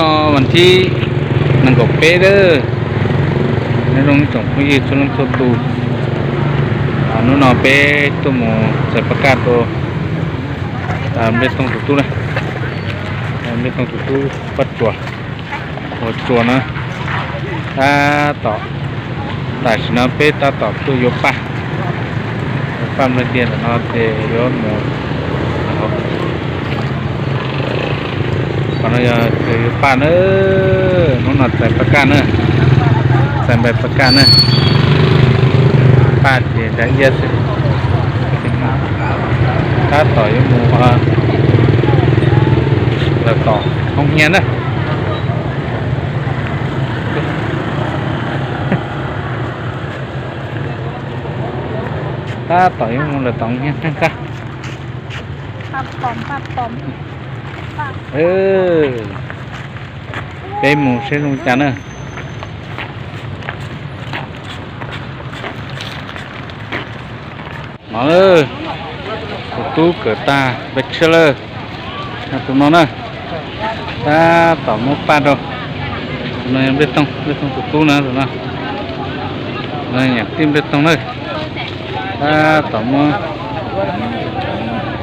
No vas thib nees nkaum peb lawm. Nyob zoo ib tsoom phooj ywg txhua leej txhua tus, hnub no peb tuaj mus txais paj kaj rau Npliaj Toog tus tub na. Npliaj Toog tus tub Paj Tsuas, ua Tsuas na. Tab tom, tam sim no peb tab tom tuaj yuav paj, yuav paj nplawg tias tam no ces yuav mus. Qhov no yog yuav paj na, hnub no txais paj kaj na, txais npais paj kaj na. Paj ces nrag iab xwb. Tab tom yuav mus lawm tom Hoob Hiab na. Tab tom yuav mus lawm tom Hoob Hiab qab. Peb mus seb zoo cas na. No, tus tub kawm tag npe tshiab lawm. Tus no na, tab tom muab paj rau. Tus no yog Npliaj Toog, Npliaj Toog tus tub na, tus no. Yog tij Npliaj Toog na, tab tom muab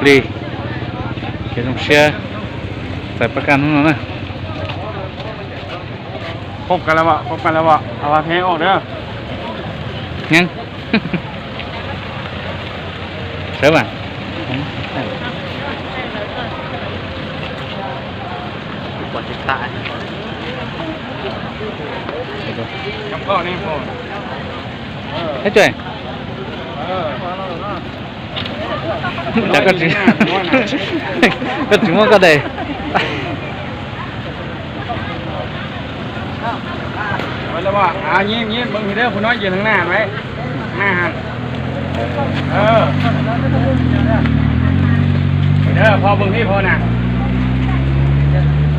plig, ces zoo siab txais paj kaj hnub no na. Phob kas las, phob kas las, a va pheej ua da. Sawv mas. Eb, cas koj tsis muab koj daim.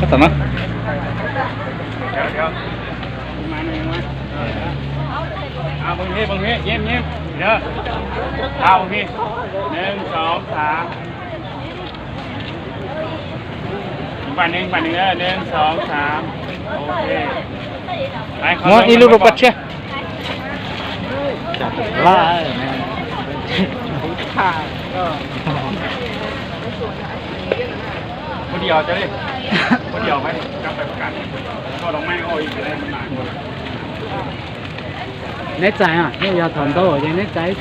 Koj tom no. Muab ib lub rau paj tshiab. Neb txais, neb yog thaum ntau ces neb txais.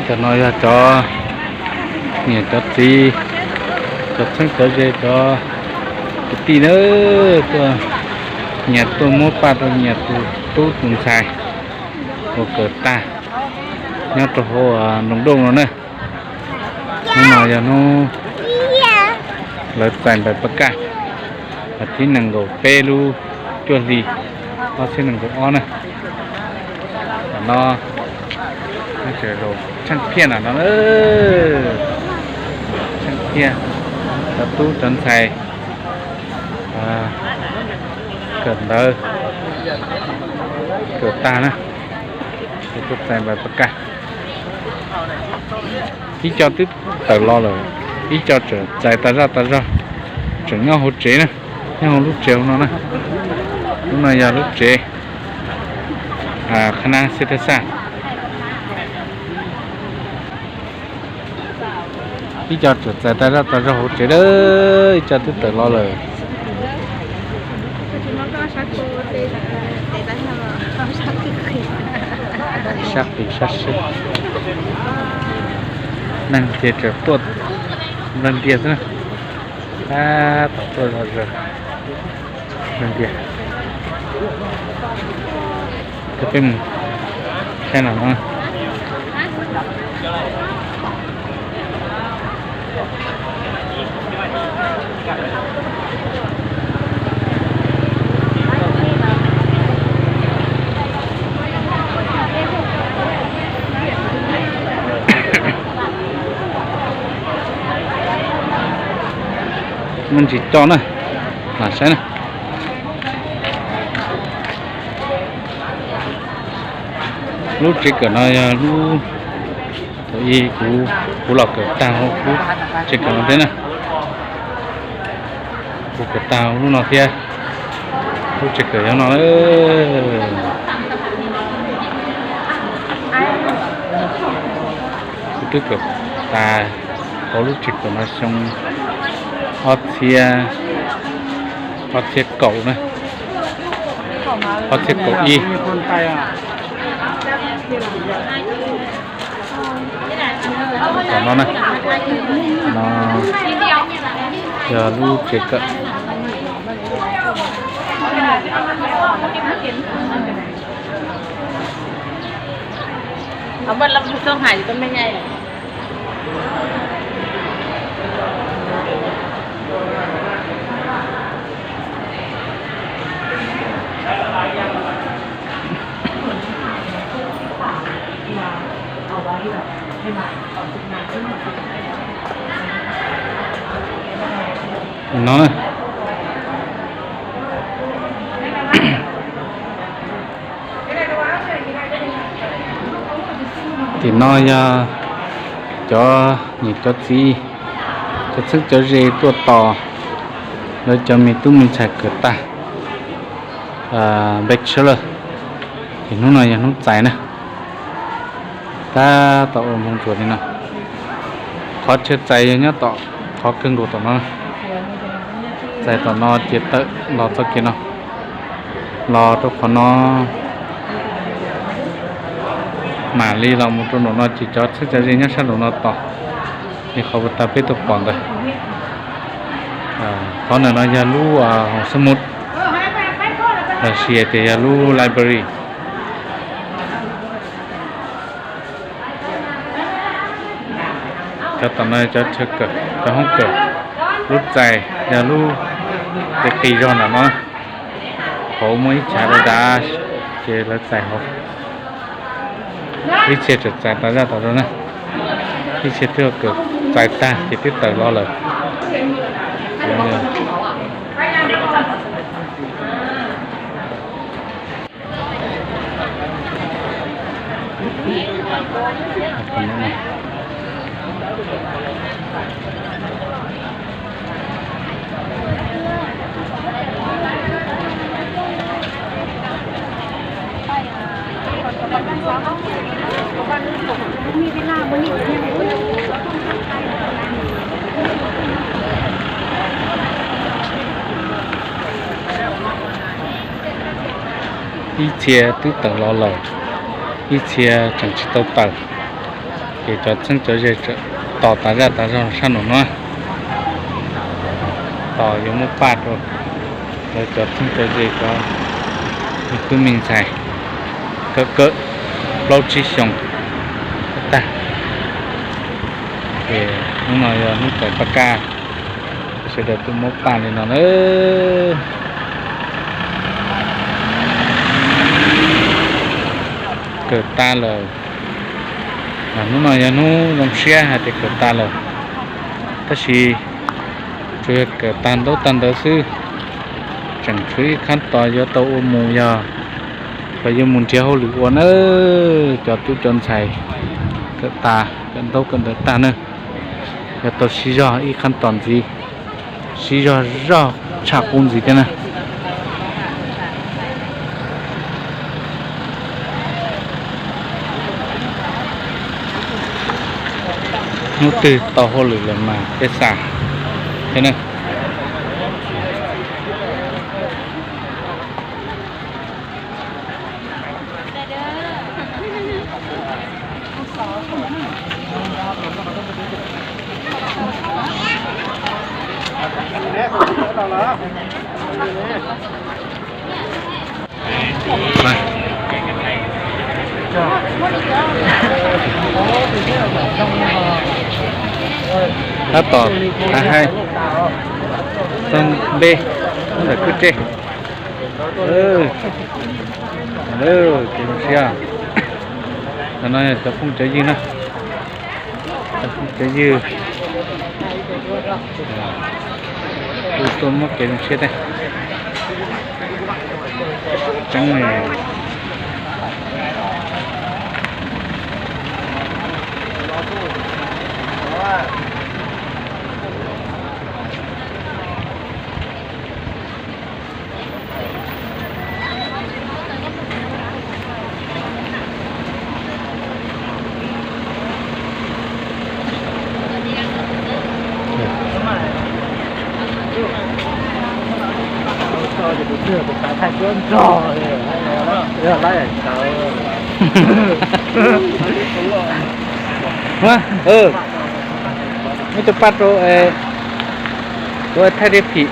Cov no yog cov niam cov txiv, cov txheeb cov ze, cov kwv tij na, tuaj nyias tuaj muab paj rau nyias tus tub tus ntxhais uas kawm tag nyob rau hauv nroog Dooj no na. Hnub no yog hnub lawv txais npais paj kaj, vas thib nees nkaum peb lub cuaj hli ob txhiab nees nkaum ob na. Tam no tsheej phiaj na no, tsheej phiaj cov tub cov ntxhais kawm ntawv kawm tag na, es tuaj txais npais paj kaj. Ib co twb tawm los lawm, ib co tseem txais tas zaj tas zog, tseem nyob hauv tsev na, nyob hauv lub tsev hauv no na. Lub no yog lub tsev qhab nab xib thaj xaj. Ib co tseem txais tas zaj tas zog hauv tsev lawm, ib co twb tawm los lawm. Sab qis sab siab. Neeg ces tseem tuaj nplawg ntias xwb na. Tab tom tuaj zog zaws nplawg ntias. Peb mus saib no. Muaj ntsis coj na, lam saib na. Lub tsev kawm no yog lub thaum ub kuv, kuv los kawm tag hauv lub tsev kawm no thiab na. Kuv kawm tag hauv lub no thiab. Lub tsev kawm yog no. Kuv twb kawm tas hauv lub tsev kawm no xyoo ob txhiab, ob txhiab kaum na, ob txhiab kaum ib. Tom no na, no yog lub tsev kawm. No na. Tim no yog cov niam cov txiv, cov txheeb cov ze tuaj tos lawv cov me tub me ntxhais kawm tag bachelor. Ces hnub no yog hnub txais na. Tab tom ua npoo ntsuas li no. Qhov chaw txais yog nyob tom qhov kawg nkaus tom no. Txais tom no ces tawm los txoj kev no, los rau qhov no, mam li los mus rau nraum no ces cov txheeb cov ze nyob sab nraum no tos li qhov uas tau peb tuaj pom ntawd. Qhov ntawm no yog lub hoos xab mub, los sis hais tias yog lub library. Cov tom no cov chaw kawm, cov hoob kawm. Lub txais yog lub qis zog ntawm no. Hauv muaj ib chav dav dav ces lawv txais hauv. Ib txhia tseem txais tas zaj tas zog na. Ib txhia twb kawm txais tag ces twb tawm los lawm. Ib txhia twb tawm los lawm, ib txhia tseem tsis tau tawm. Ces cov txheeb cov ze tseem tos tas zaj tas zog sab nraum no, tos yuav muab paj rau lawv cov txheeb cov ze cov me tub me ntxhais kawm kawm plaub tsib xyoos tag. Ces hnub no yog hnub txais paj kaj, sawv daws tuaj muab paj li no na. Kawm tas lawm. Hnub no yog hnub zoo siab hais tias kawm tas lawm, tab sis tsuas yog kawm tag ntaub tag ntawv xwb. Tseem tshuav ib qhab tos yuav tau ua mus yog yuav mus nrhiav hauj lwm ua na. Cov tub cov ntxhais kawm tas kawm ntaub kawm ntawv tag na, yuav tau siv zog ib qhab tos ntxiv, siv zog zog tshaj qub ntxiv thiab na. Hnub twg tau hauj lwm lawm mas peb xa thiab na. Tab tom haib, xab npeb ntawm kwj tsej. Ces zoo siab. Cov no yog cov phooj cov ywg na, cov phooj cov ywg. Kuj tuaj muab kev zoo siab thiab. Tseeb. Muab cov paj rau, kuv thaij dej phim.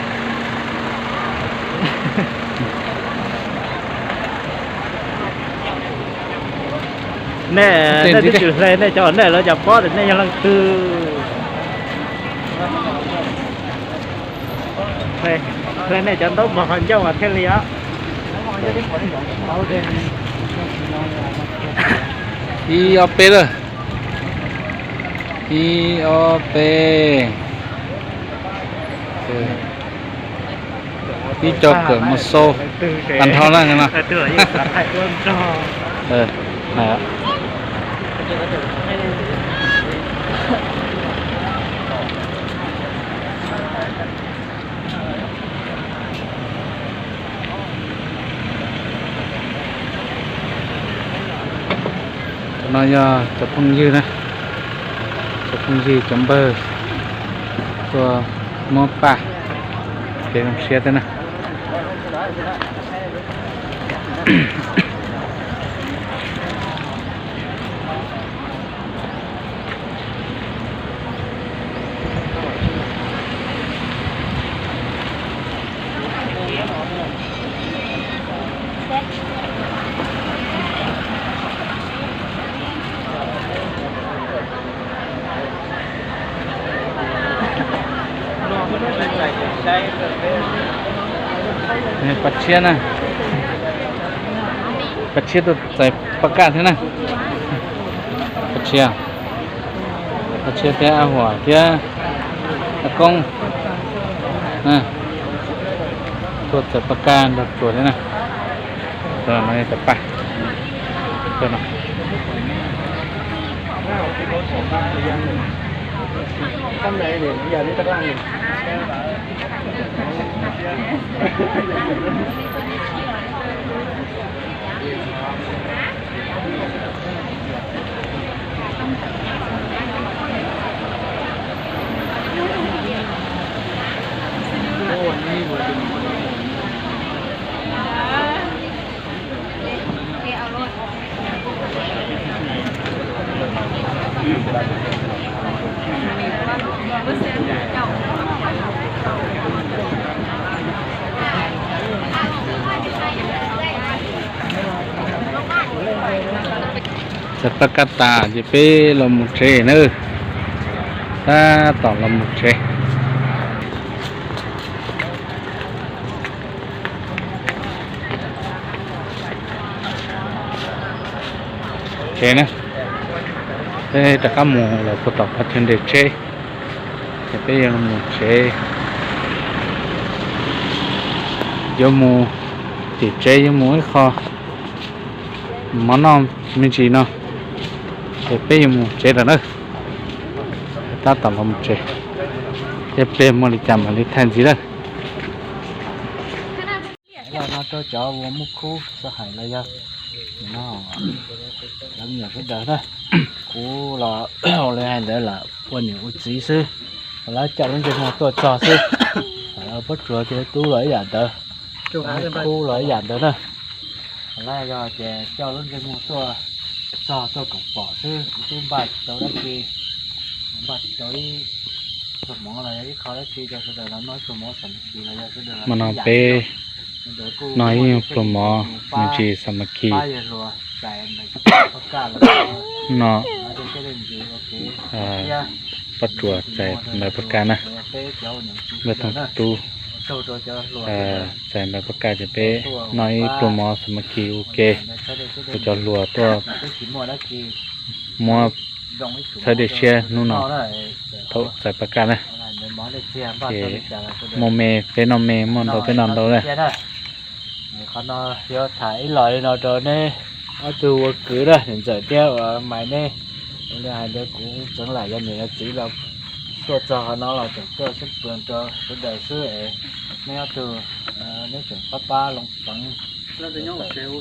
Nej, nej twb tsis hle nej cov, nej lawv cov pob tias nej yog leej twg. Hle nej cov ntaub mog qhov ncauj mas thiaj li os. Ib ob peb lawm. Ib ob peb. Ib co kawm mus xau tag nrho na no. Cov no yog cov phooj ywg na, cov phooj ywg cov npawg tuaj muab paj, kev zoo siab thiab na. Paj tshiab na, paj tshiab tuaj txais paj kaj thiab na. Paj tshiab, paj tshiab thiab a huam thiab a koob tuaj txais paj kaj nrog tsuas thiab na. Cov paj, Txais paj kaj tas ces peb los mus tsev nawb. Tab tom los mus tsev. Tsev na, peb rov qab mus lawm puag tom qhov chaw nres tsheb, ces peb yuav mus tsev, yuav mus tim tsev, yuav mus ib qho mov noj me ntsis no, ces peb yuav mus tsev lawm na. Tab tom los mus tsev, ib pliag muaj li cas mam li thaij ntxiv lawm. Los no rau cov uas muaj khub xav hais los yog no, cov me nyuam sawv daws na, kuv los ua li hais ntawd lawm ua niam ua txiv xwb, lawv coj lub ntsej muag tuaj txog xwb. Pob tsuas ces tub los ib yam ntawd, khub los ib yam ntawd na. Lawv yog ces coj lub ntsej muag tuaj txog tuaj koom pom xwb, tub npaj tsis tau dab tsi, npaj tsis tau ib pluag mov los yog ib qho dab tsi rau sawv daws los noj ib pluag mov xam mas kis los yog sawv daws los no peb noj ib pluag mov me ntsis xam mas kis no. Pob tsuas txais npawg Paj Kaj na, npawg Tooj Tub txais npawg Paj Kaj ces peb noj ib pluag mov xam mas kis ua ke, ua cov hluas tuaj muab txhawb dej siab hnub no thaum txais Paj Kaj na. Ces muaj me peb noj me, muaj ntau peb noj ntau na. Qhov no yuav tham ib los li no rau neb ob tug ua kwv na, niam ntxawm thiab uas Maiv neb. Li hais ntawd kuv tseev lam yog niam yog txiv los tuaj txog qhov no los tseem tuaj xub pwg rau sawv daws xwb es neb ob tug neb tseem pab pab loo peev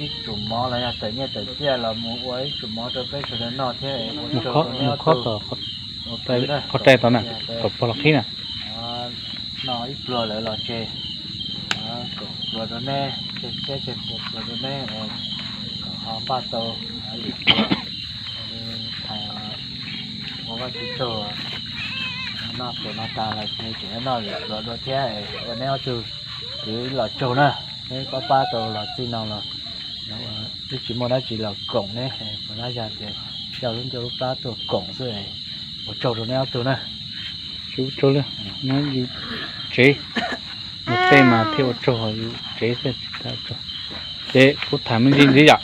ib tsum mov los yog tawm nyiaj tawm txiaj los mus ua ib tsum mov rau peb sawv daws noj thiab ua tsaug rau neb ob tug. Qhov rai tod na, kom pog los qhib na. Noj ib pluag lawm los tseg, kom pluag rau neb, tseg tshiab tseg puas pluag rau neb, kom ho npaj tau lwm pluag. Hais ua Vajtswv tsaug, noj pluag no tas los ces tseem noj lwm pluag dua thiab, ua neb ob tug kwv los tsaug na. Neb pab pab tau los txij no los twb tsis muaj dab tsi los koom neb, puas lab yog tias coj lub ncauj lub plab tuaj koom xwb, ua tsaug rau neb ob tug na. Tsis ua tsaug li, yus tsev, yus tej mas thiaj ua tsaug, yus tsev xwb tsis tau ua tsaug. Ces kuv tham me ntsis ntxiv yom.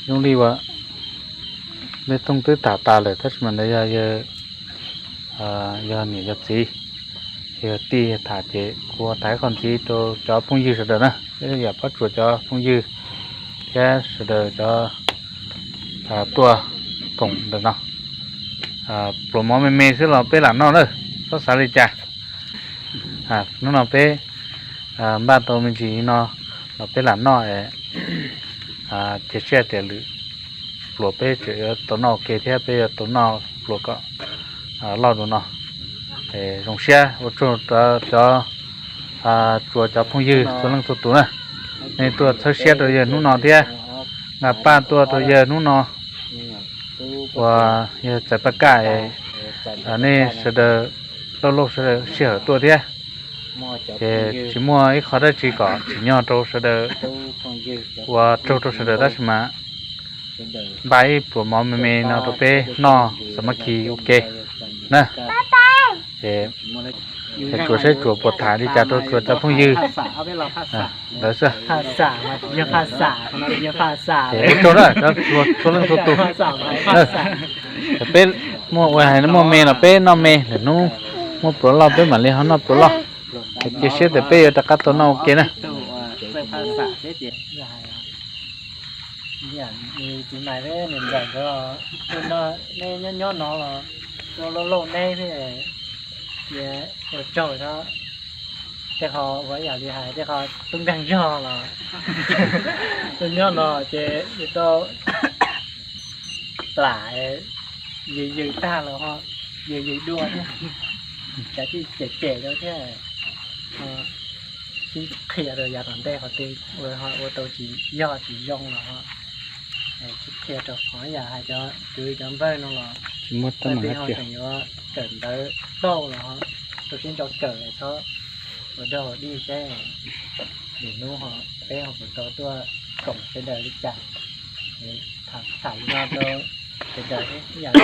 Zoo li uas me tooj twb tham tas lawm tab sis mas ntawd yog, yog niam yog txiv, yog tij tham ces kuv tham ib qho ntxiv rau cov phooj ywg sawv daws na, yam Pob Tsuas cov phooj ywg thiab sawv daws cov tuaj koom ntawm no. Pluas mov me me xwb los peb lam noj na, txhob xav li cas. Hnub no peb npaj tau me ntsis no los peb lam noj, cia siab tias lwm pluas peb tseem yuav tau noj ua ke thiab peb yuav tau noj pluas kom loj dua no. Zoo siab ua tsaug rau cov Tsuas cov phooj ywg txhua leej txhua tus na, nej tuaj txhawb siab rau yawg hnub no thiab nqa paj tuaj rau yawg hnub no uas yawg txais paj kaj, nej sawv daws lauj lauj sawv daws sij hawm tuaj thiab. Ces tsis muaj ib qho dab tsi kom tsim nyog rau sawv daws, ua tsaug rau sawv daws tab sis mas npaj ib pluas mov me me no rau peb noj xa mab khi ua ke na. Ces Tsuas saib Tsuas puas tham li cas rau Tsuas cov phooj ywg ntawd xwb. Ces ua tsaug na, txhua leej txhua tus. Peb muaj ua hais muaj me los peb noj me, lwm hnub muaj pluas loj peb mam li ho noj pluas loj. Cia siab tias peb yuav rov qab tau noj ua ke na. Txiv Maiv thiab niam ntxawm nkawd, nej nyob nyob no los tuaj lauj lauj neb thiab, ua tsaug xwb. Tej qho ua ib yam li hais tej qho tub nkeeg zog los tuaj nyob no ces yus tau plam yws yws tag los ho yws yws dua thiab, cas tij cem cem rau thiab. Sib qhia rau yav tom ntej qhov twg ua ho ua tau tsis yog tsis zoo los ho sib qhia rau qhov yam hais cov kwv cov npawg no los tsis muaj teeb meem, tseem yuav kawm ntawv tau los ho rau siab ntso kawm, txhob ua dog ua dig seb lwm hnub ho peb ho puas tau tuaj koom sawv daws li cas. Tham li no rau sawv daws ib yam li,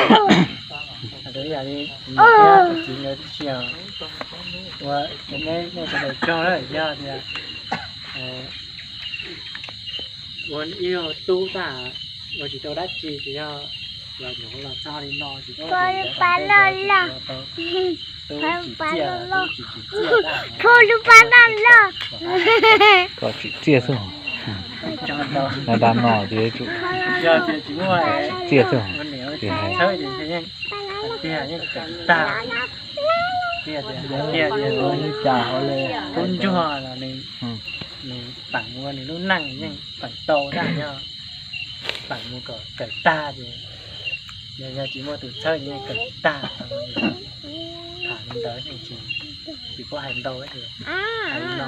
rau ib yam li niam thiab txiv nkawd tib si os. Ua nej nej sawv daws tsaug na, yog tias ua ib tug tub tag ua tsis tau dab tsi ces yog los nyuam qhuav los txog li no ces tsis tau tub tsim txiaj, tub tsis tsim txiaj tag. Kom tsim txiaj xwb. Da da no ces txiaj xwb. Ces hais tiag yeej kawm tag, tiag tiag tiag li cas ho li tub ntsuag los nws, nws peem ua nws lub neej yeej peem tau tag, yog peem mus kom kawm tag ces yog yog tsis muaj tus txhawb ces yeej kawm tag. Tham li ntawd yeej tsis, tsis paub hais ntau, hais li no.